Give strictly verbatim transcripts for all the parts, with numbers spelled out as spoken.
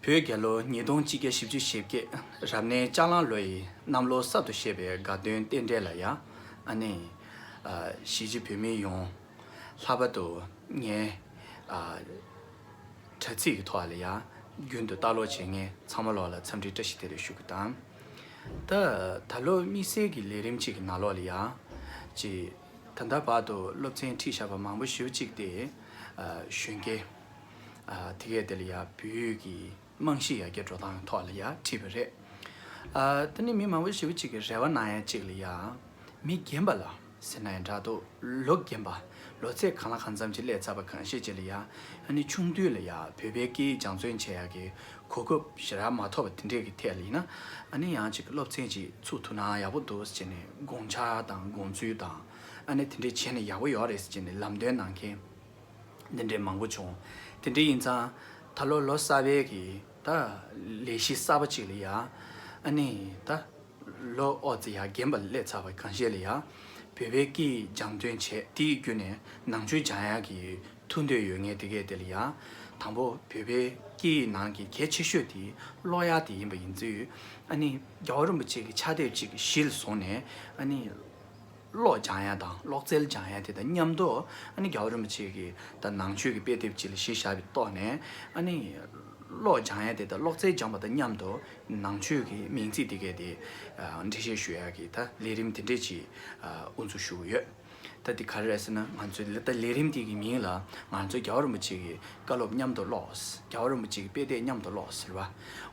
བོད་རྒྱལ་ལོ་ཉིས་སྟོང་གཅིག་བརྒྱ་བཞི་བཅུ་ཞེ་བརྒྱད། རབ་གནས་ལྕགས་གླང་ལོ་ཡི་གནམ་ལོ་གསར་དུ་བཞད་པའི་དགའ་སྟོན་རྟེན་འབྲེལ་ལ་ཡ། ཨ་ནི། ཨ། གཞིས་བྱེས་བོད་མི་ཡོངས་ལྷག་པར་དུ་ངའི། ཨ། དྲ་ཚིགས་ཀྱི་ཐོག་ལ་ཡ་རྒྱུན་དུ་ལྟ་ཀློག་བྱེད་མཁན་ཚང་མ་ལོག་ལ་འཚམས་འདྲི་བཀྲ་ཤིས་བདེ་ལེགས་ཞུ་གི་དང་། ད་ད་ལོ་དམིགས་བསལ་གྱི་ལས་རིམ་གཅིག་གི་ནང་ལོགས་ལ་ཡ། ཅིག་ད་ལྟ་བར་དུ་སློབ་ཚན་ཁྲིད་བཞག་པ་མང་པོ་ཞེ་པོ་ཅིག་དེ། ཨ། གཞོན་སྐྱེས། ཨ། དེ་གས་དེ་ལ་ཡ་བོད་ཡིག་གི་རྨང་གཞི་ཡར་རྒྱས་འགྲོ་སྟངས་ཐོག་ལ་ཡ་ཁྲིད་པ་རེད། ཨ། དེ་ནི་མི་མང་པོ་ཞེ་པོ་ཅིག་གིས་རེ་བ་གནང་ཡ་ཅིག་ལ་ཡ། མི་རྒན་པ་ལ་ཟེར་ན་ཡང་འདྲ་འདུག་ལོ་རྒན་པ། ལོ་ཚད་གང་ལ་གང་འཚམ་ཅིག་སླེབས་ཚར་བ་གང་ཤེས་ཅིག་ལ་ཡ། ཨ་ནི་ཆུང་དུས་ལ་ཡ་བོད་པའི་སྐད་ཡིག་སྦྱང་བརྩོན་བྱེད་ཡ་གི་གོ་སྐབས་ཞེ་དྲག་མ་ཐོབ་པ་དེ་འདྲས་ཀྱི་ཐད་ལ་ཡིན་ན། ཨ་ནི་ཡང་ཅིག་སློབ་ཚན་ཅིག་ཚུགས་ཐུབ་ན་ཡག་པོ་འདུག་ཟེར་ནས་དགོངས་འཆར་དང་དགོངས་ཚུལ་དང་། ཨ་ནི་དེ་འདྲས་བྱས་ན་ཡག་པོ་ཡོད་རེད་ཟེར་ནས་ལམ་སྟོན་གནང་མཁན་འདི་འདྲས་མང་པོ་བྱུང་། དེ་འདྲས་ཡིན་ཙང་ད་ལོ་ལོ་གསར་པའི་གི་ད་ལས་གཞི་གསར་པ་ཅིག་ལ་ཡ། ཨ་ནི་ད་ལོ་ཨོ་ཙི་ཡ་རྒན་པ་སླེབས་ཚར་བ་གང་ཤེས་ལ་ཡ། བོད་པའི་སྐད་ཡིག་སྦྱང་བརྩོན་བྱས། དེའི་བརྒྱུད་ནས་ནང་ཆོས་སྦྱང་ཡག་གི་ཐུགས་འདོད་ཡོད་མཁན་དེ་གས་དེ་ལ་ཡ། དང་པོ་བོད་པའི་སྐད་ཡིག་ནང་གི་གལ་ཆེ་ཤོས་དེ་ཀློག་ཡག་དེ་ཡིན་པ་ཡིན་ཚུལ། ཨ་ནི་རྒྱལ་བ་རིན་པོ་ཆེ་གི་ཕྱག་དེབ་ཅིག་གཞི་ལ་བཟུང་ནས། ཨ་ནི་ཀློག་སྦྱང་ཡག་དང་ཀློག་རྩལ་སྦྱང་ཡག་དེ་དང་མཉམ་དུ། ཨ་ནི་རྒྱལ་བ་རིན་པོ་ཆེ་གི་ད་ནང་ཆོས་ཀྱི་དཔེ་དེབ་ཅིག་ལ་གཞི་བཞག་པའི་ཐོག་ནས། ཨ་ནི་ཀློག་སྦྱང་ཡག་དེ་དང་ཀློག་རྩལ་སྦྱངས་པ་དང་མཉམ་དུ་ནང་ཆོས་ཀྱི་མིང་ཚིག་དེ་གས་དེ། ཨ། འགྲེལ་བཤད་ཞུ་ཡག་གི་ད་ལས་རིམ་དེ་འདྲས་ཅིག་ཨ། དབུ་འཛུགས་ཞུ་གི་ཡོད། ད་འདི་ག་རེ་རེད་ཟེར་ན། ང་ཚོའི་ལ་ད་ལས་རིམ་འདི་གི་མིང་ལ་ང་ཚོ་རྒྱལ་བ་རིན་པོ་ཆེ་གི་བཀའ་སློབ་མཉམ་དུ་ཀློག་རྒྱལ་བ་རིན་པོ་ཆེ་གི་དཔེ་དེབ་མཉམ་དུ་ཀློག་ཟེར་བ།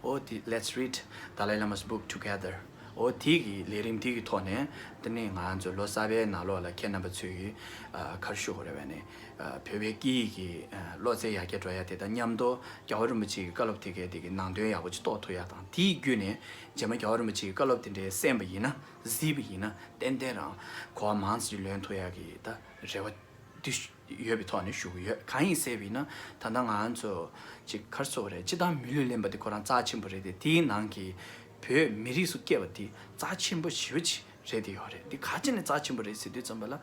འོ་དེ། Let's read Dalai Lama's book together. འོ་དེ་གི་ལས་རིམ་དེ་གི་ཐོག་ནས། དེ་ནས་ང་ཚོ་ལོ་གསར་པའི་ནང་ལོགས་ལ་ཁྱེད་རྣམ་པ་ཚོས་ཀྱི། ཨ། ག་རེ་ཞུ་དགོས་རེད་པས་ནི། ཨ། བོད་པའི་སྐད་ཡིག་གི། ཨ། ཀློག་རྩལ་ཡར་རྒྱས་འགྲོ་ཡ་དེ་དང་མཉམ་དུ་རྒྱལ་བ་རིན་པོ་ཆེ་གི་བཀའ་སློབ་དེ་གའི་དེ་གི་ནང་དོན་ཡག་པོ་ཅིག་རྟོགས་ཐུབ་ཡ་དང་། དེའི་བརྒྱུད་ནས་རྗེས་མ་རྒྱལ་བ་རིན་པོ་ཆེ་གི་བཀའ་སློབ་དེ་འདྲའི་གསན་པ་ཡིན་ན། གཟིགས་པ་ཡིན་ན། ཏན་ཏན་རང་གོ་བ་མང་ཙམ་ཅིག་ལོན་ཐུབ་ཡ་གི་ད་རེ་བ་འདི་ཡོད་པའི་ཐོག་ནས་ཞུ་གི་ཡོད། གང་ཡིན་ཟེར་བ་ཡིན་ན། ད་ལྟ་ང་ཚོ་ཅིག་ག་རེ་ཟེར་དགོས་རེད། སྤྱིར་བཏང་མི་ལུས་ལེན་པ་དེ་ཁོ་རང་རྩ་ཆེན་པོ་རེད་དེ། དེའི་ནང་གི་བོད་མི་རིགས་སུ་སྐྱེས་པ་དེ་རྩ་ཆེན་པོ་ཞེ་པོ་ཅིག་རེད་དེ་ཡོད་རེད། འདི་ག་ཅི་ནས་རྩ་ཆེན་པོ་རེད་ཟེར་དུས་ཙམ་པ་ལ།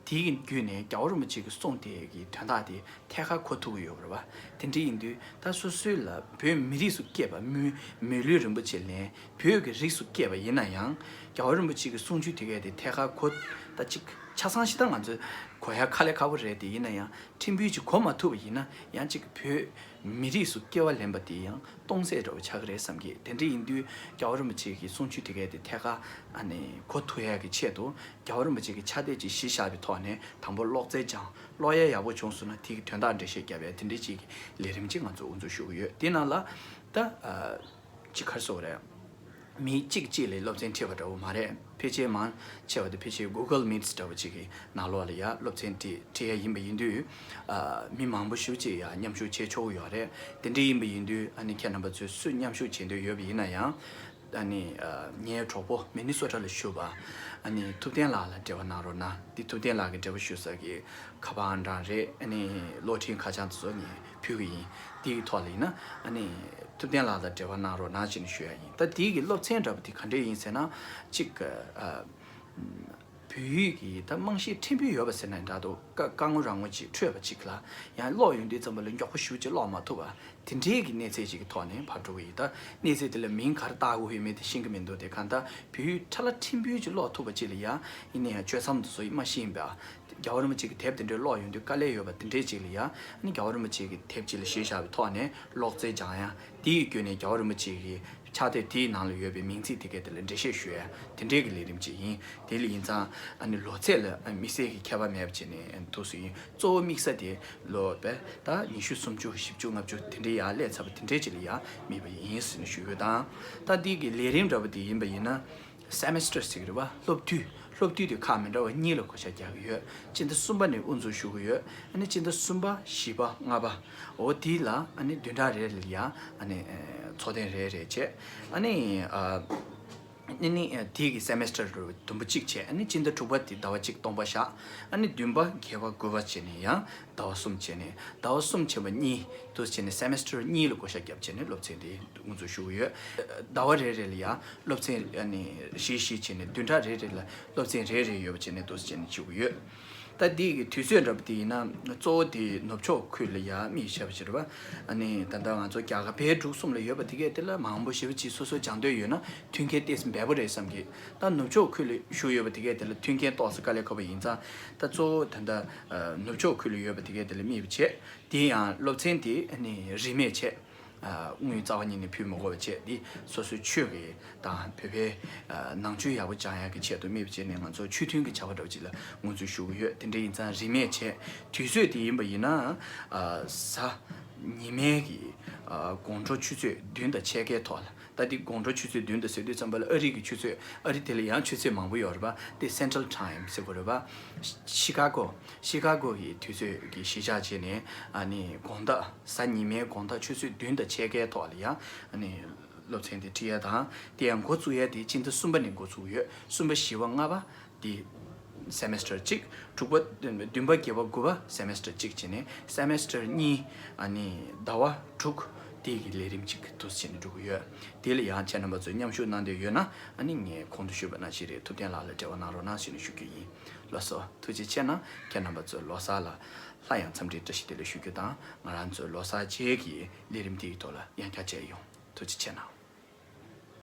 དེའི་བརྒྱུད་ནས་རྒྱལ་བ་རིན་པོ་ཆེ་གི་གསུང་དེ་གི་དོན་དག་དེ་ཐད་ཀར་གོ་ཐུབ་ཀྱི་ཡོད་རེད་བ། དེ་འདྲ་ཡིན་དུས་ད་སོ་སོའི་ལ་བོད་མི་རིགས་སུ་སྐྱེས་པ། མི་མི་ལུས་རིན་པོ་ཆེ་ལེན། བོད་ཀྱི་རིགས་སུ་སྐྱེས་པ་ཡིན་ན་ཡང་། རྒྱལ་བ་རིན་པོ་ཆེ་གི་གསུང་ཆོས་དེ་གས་དེ་ཐད་ཀར་གོ། ད་ཅིག་ཆ་ཚང་ཞིག་ད་ང་ཚོས་གོ་ཡ་དཀའ་ལས་ཁག་པོ་རེད་དེ། ཡིན་ན་ཡང་ཕྲན་བུ་ཅིག་གོ་མ་ཐུབ་པ་ཡིན་ན། ཡང་ཅིག་བོད་མི་རིགས་སུ་སྐྱེ་བ་ལེན་པ་དེ་ཡང་སྟོང་ཟད་འགྲོ་བ་ཆགས་ཀྱི་རེད་བསམ་གི། དེ་འདྲ་ཡིན་དུས་རྒྱལ་བ་རིན་པོ་ཆེ་གི་གསུང་ཆོས་དེ་གས་དེ་ཐད་ཀར་ཨ་ནི་གོ་ཐུབ་ཡ་གི་ཆེད་དུ། རྒྱལ་བ་རིན་པོ་ཆེ་གི་ཕྱག་དེབ་ཅིག་གཞི་བཞག་པའི་ཐོག་ནས་དང་པོ་ཀློག་རྩལ་སྦྱངས། ཀློག་ཡ་ཡག་པོ་བྱུང་སོང་ན་དེ་གི་དོན་དག་འགྲེལ་བཤད་རྒྱབ་ཡ་དེ་འདྲ་ཅིག་གི་ལས་རིམ་ཅིག་ང་ཚོ་དབུ་འཛུགས་ཞུ་གི་ཡོད། དེ་ནང་ལ་ད། ཨ། ཅིག་ག་རེ་ཟེར་དགོས་རེད། མི་གཅིག་གཅིག་ལ་སློབ་ཚན་ཁྲིད་པ་འདྲ་བོ་མ་རེད། ཕལ་ཆེར་མང་ཆེ་བ་དེ་ཕལ་ཆེར་Google Meets འདྲ་བོ་ཅིག་གི་ནང་ལོགས་ལ་ཡ་སློབ་ཚན་ཁྲིད་ཁྲིད་ཡ་ཡིན་པ་ཡིན་དུས། ཨ། མི་མང་པོ་ཞེ་པོ་ཅིག་ཡ་མཉམ་ཞུགས་བྱེད་ཆོག་གི་ཡོད་རེད། དེ་འདྲ་ཡིན་པ་ཡིན་དུས་ཨ་ནི་ཁྱེད་རྣམ་པ་ཚོས་སུ་མཉམ་ཞུགས་བྱེད་འདོད་ཡོད་པ་ཡིན་ན་ཡང་། ཨ་ནི། ཨ། ངའི་གྲོགས་པོ་མི་ནི་སོ་ཊ་ལ་བཞུགས་པ། ཨ་ནི་ཐུབ་བསྟན་ལགས་ལ་འབྲེལ་བ་གནང་རོགས་གནང་། འདི་ཐུབ་བསྟན་ལགས་ཀྱི་འབྲེལ་བ་ཞུ་ས་གི་ཁ་པར་ཨང་གྲངས་རེད། ཨ་ནི་གློག་འཕྲིན་ཁ་བྱང་དེ་ཚོ་ངས་ཕུལ་གི་ཡིན། འདིའི་ཐོག་ལ་ཡིན་ན། ཨ་ནི་ཐུབ་བསྟན་ལགས་དང་འབྲེལ་བ་གནང་རོགས་གནང་ཞེས་ནས་ཞུ་ཡ་ཡིན། ད་འདི་གི་སློབ་ཚན་འདྲ་པོ་དེ་ག་འདྲས་ཡིན་ཟེར་ན། གཅིག་ཨ། བོད་ཡིག་གི་ད་རྨང་གཞི་ཕྲན་བུ་ཡོད་པ་ཟེར་ན་འདྲ་འདུག་ཀ་ཀ་ངོ་ར་ངོ་ཅིག་འཕྲོད་པ་ཅིག་ལ། ཡང་ཀློག་ཡོང་དུས་ཙམ་པ་ལ་མགྱོགས་པོ་ཞེ་པོ་ཅིག་ཀློག་མ་ཐུབ་པ། དེ་འདྲའི་གི་གནས་ཚད་ཅིག་གི་ཐོག་ནས་ཕར་འགྲོ་གི་ཡིན། ད་གནས་ཚད་དེ་ལ་མིང་ག་རེ་བཏགས་དགོས་ཡོད་མེད་དེ་ཤེས་ཀྱི་མི་འདུག་དེ་གང་ལྟར་བོད་ཡིག་ཕྲ་ལ་ཕྲན་བུ་ཅིག་ཀློག་ཐུབ་པ་ཅིག་ལ་ཡ། ཡིན་ན་ཡང་གཅོད་མཚམས་དེ་ཚོ་ཡིན་མ་ཤེས་པ། རྒྱལ་བ་རིན་པོ་ཆེ་གི་དེབ་དེ་འདྲའི་ཀློག་ཡོང་དུས་དཀའ་ལས་ཡོད་པ་དེ་འདྲའི་ཅིག་ལ་ཡ། ཨ་ནི་རྒྱལ་བ་རིན་པོ་ཆེ་གི་དེབ་ཅིག་ལ་གཞི་བཞག་པའི་ཐོག་ནས་ཀློག་རྩལ་སྦྱང་ཡ། དེ་ཡི་བརྒྱུད་ནས་རྒྱལ་བ་རིན་པོ་ཆེ་གི་ཕྱག་དེབ་དེའི་ནང་ལ་ཡོད་པའི་མིང་ཚིག་དེ་གའི་དེ་ལ་འགྲེལ་བཤད་ཞུ་ཡ། དེ་འདྲའི་གི་ལས་རིམ་ཅིག་ཡིན། དེ་ལ་ཡིན་ཙང་ཨ་ནི་ལོ་ཚད་ལ་དམིགས་བསལ་གྱི་ཁྱད་པར་མེད་པ་བྱས་ནས་འདུག་སེ་ཡིན། གཙོ་བོ་དམིགས་ས་དེ་ལོ་པས་ད་ཉི་ཤུ་སུམ་ཅུ་བཞི་བཅུ་ལྔ་བཅུ་དེ་འདྲའི་ཡར་སླེབས་ཚར་བ་དེ་འདྲའི་ཅིག་ལ་ཡར་དམིགས་པ་ཡིན་ཟེར་ནས་ཞུ་རྒྱུ་དང་། ད་འདི་གི་ལས་རིམ་འདྲ་པོ་དེ་ཡིན་པ་ཡིན་ན། Semester ཟེར་གི་རེད་བ། སློབ་དུས། སློབ་དུས་དེ་ཁག་མི་འདྲ་བ་གཉིས་ལ་བགོ་བཤའ་རྒྱག་གི་ཡོད། སྤྱི་ཟླ་གསུམ་པ་ནས་དབུ་འཛུགས་ཞུ་གི་ཡོད། ཨ་ནི་སྤྱི་ཟླ་གསུམ་པ། བཞི་པ། ལྔ་པ། འོ་དེ་ལ་ཨ་ནི་བདུན་ཕྲག་རེ་རེ་ལ་ཡ་ཨ་ནི་ཚོགས་ཐེངས་རེ་རེ་བྱས། ཨ་ནི་ཨ་ནི་ནི་དེ་གི་Semester བདུན་པ་གཅིག་བྱས། ཨ་ནི་སྤྱི་ཟླ་དྲུག་པ་དེ་ཟླ་བ་གཅིག་སྟོང་པ་བཞག་ཨ་ནི་བདུན་པ། བརྒྱད་པ། དགུ་པ་བྱས་ནས་ཡང་ཟླ་བ་གསུམ་བྱས་ནས། ཟླ་བ་གསུམ་བྱས་པ་གཉིས་དུ་བྱས་ནས་Semester གཉིས་ལ་བགོ་བཤའ་བརྒྱབ་བྱས་ནས་སློབ་ཚན་དེ་དབུ་འཛུགས་ཞུ་གི་ཡོད། ཟླ་བ་རེ་རེ་ལ་ཡང་སློབ་ཚན་ཨ་ནི་བཞི་བཞི་བྱས་ནས་བདུན་ཕྲག་རེ་རེ་ལ་སློབ་ཚན་རེ་རེ་ཡོད་པ་བྱས་ནས་དུ་བྱས་ནས་ཞུ་གི་ཡོད། ད་འདི་གི་དུས་ཚོད་འདྲ་པོ་དེ་ཡིན་ན་གཙོ་བོ་དེ་ནུབ་ཕྱོགས་ཁུལ་ལ་ཡ་མི་བྱས་པ་ཞིག་རེད་པ། ཨ་ནི་ད་ལྟ་ང་ཚོ་རྒྱ་གར་བལ་འབྲུག་གསུམ་ལ་ཡོད་པ་དེ་གས་དེ་ལ་མང་པོ་ཞེ་པོ་ཅིག་སོ་སོ་སྦྱང་འདོད་ཡོད་ན་མཐུན་རྐྱེན་ཏོག་ཙམ་འབེལ་པོ་རེད་བསམ་གི། ད་ནུབ་ཕྱོགས་ཁུལ་ལ་བཞུགས་ཡོད་པ་དེ་གས་དེ་ལ་མཐུན་རྐྱེན་ཏོག་ཙམ་དཀའ་ལས་ཁག་པོ་ཡིན་ཙང་། ད་གཙོ་བོ་ད་ལྟ་ནུབ་ཕྱོགས་ཁུལ་ལ་ཡོད་པ་དེ་གས་དེ་ལ་མི་བྱས། དེ་ཡང་སློབ་ཚན་དེ་ཨ་ནི་རིན་མེད་བྱས། དངུལ་རྩ་བ་ཉིད་ནས་ཕུལ་མི་དགོས་པ་བྱས། འདི་སོ་སོའི་ཆོས་ཀྱི་དང་བོད་པའི་ནང་ཆོས་ཡག་པོ་སྦྱང་ཡག་གི་ཆེད་དུ་དམིགས་པ་བྱས་ནས་ང་ཚོ་ཆོས་མཐུན་གྱི་བྱ་བ་འདྲ་བོ་ཅིག་ལ་ངོས་འཛིན་ཞུ་གི་ཡོད། དེ་འདྲ་ཡིན་ཙང་རིན་མེད་བྱས། དུས་ཚོད་དེ་ཡིན་པ་ཡིན་ན་གཟའ་ཉི་མའི་གི་དགོང་དྲོ་ཆུ་ཚོད་བདུན་དང་ཕྱེད་ཀའི་ཐོག་ལ། ད་འདི་དགོང་དྲོ་ཆུ་ཚོད་བདུན་དང་ཟེར་དུས་ཙམ་པ་ལ་ཨ་རི་གི་ཆུ་ཚོད། ཨ་རི་དེ་ལ་ཡང་ཆུ་ཚོད་མང་པོ་ཡོད་རེད་པ། དེ་Central Time ཟེར་དགོས་རེད་པ། ཤི་ཀ་གོ། ཤི་ཀ་གོ་གི་དུས་ཚོད་ཀྱི་གཞིས་ཆགས་བྱས་ནས་ཨ་ནི་དགོང་དག་གཟའ་ཉི་མའི་དགོང་དག་ཆུ་ཚོད་བདུན་དང་ཕྱེད་ཀའི་ཐོག་ལ་ཡང་ཨ་ནི་སློབ་ཚན་དེ་ཁྲིད་ཡ་དང་། དེ་ཡང་འགོ་བཙུགས་ཡ་དེ་སྤྱི་ཟླ་གསུམ་པ་ནས་འགོ་བཙུགས་ཡོད། གསུམ་པ་བཞི་པ་ལྔ་པ་དེ་semester གཅིག་དྲུག་པ་བདུན་པ་བརྒྱད་པ་དགུ་པ་semester གཅིག་བྱས་ནས་semester གཉིས་ཨ་ནི་ཟླ་བ་དྲུག་དེ་གི་ལས་རིམ་གཅིག་དུ་བྱས་ནས་འགྲོ་གི་ཡོད། དེ་ལ་ཡང་ཁྱེད་རྣམ་པ་ཚོས་མཉམ་ཞུགས་གནང་འདོད་ཡོད་ན་ཨ་ནི་ངས་གོང་དུ་ཞུས་པ་ནང་བཞིན་རེད། ཐུབ་བསྟན་ལགས་ལ་འབྲེལ་བ་གནང་རོགས་གནང་ཞེས་ནས་ཞུ་རྒྱུ་ཡིན། ལགས་སོ། ཐུགས་རྗེ་ཆེ་གནང་། ཁྱེད་རྣམ་པ་ཚོ་ལོ་གསར་ལ་སླར་ཡང་འཚམས་འདྲིའི་བཀྲ་ཤིས་བདེ་ལེགས་ཞུ་རྒྱུ་དང་། ང་རང་ཚོའི་ལོ་གསར་རྗེས་ཀྱི་ལས་རིམ་དེའི་ཐོག་ལ་ཡང་བསྐྱར་མཇལ་ཡོང་། ཐུགས་རྗེ་ཆེ་གནང་།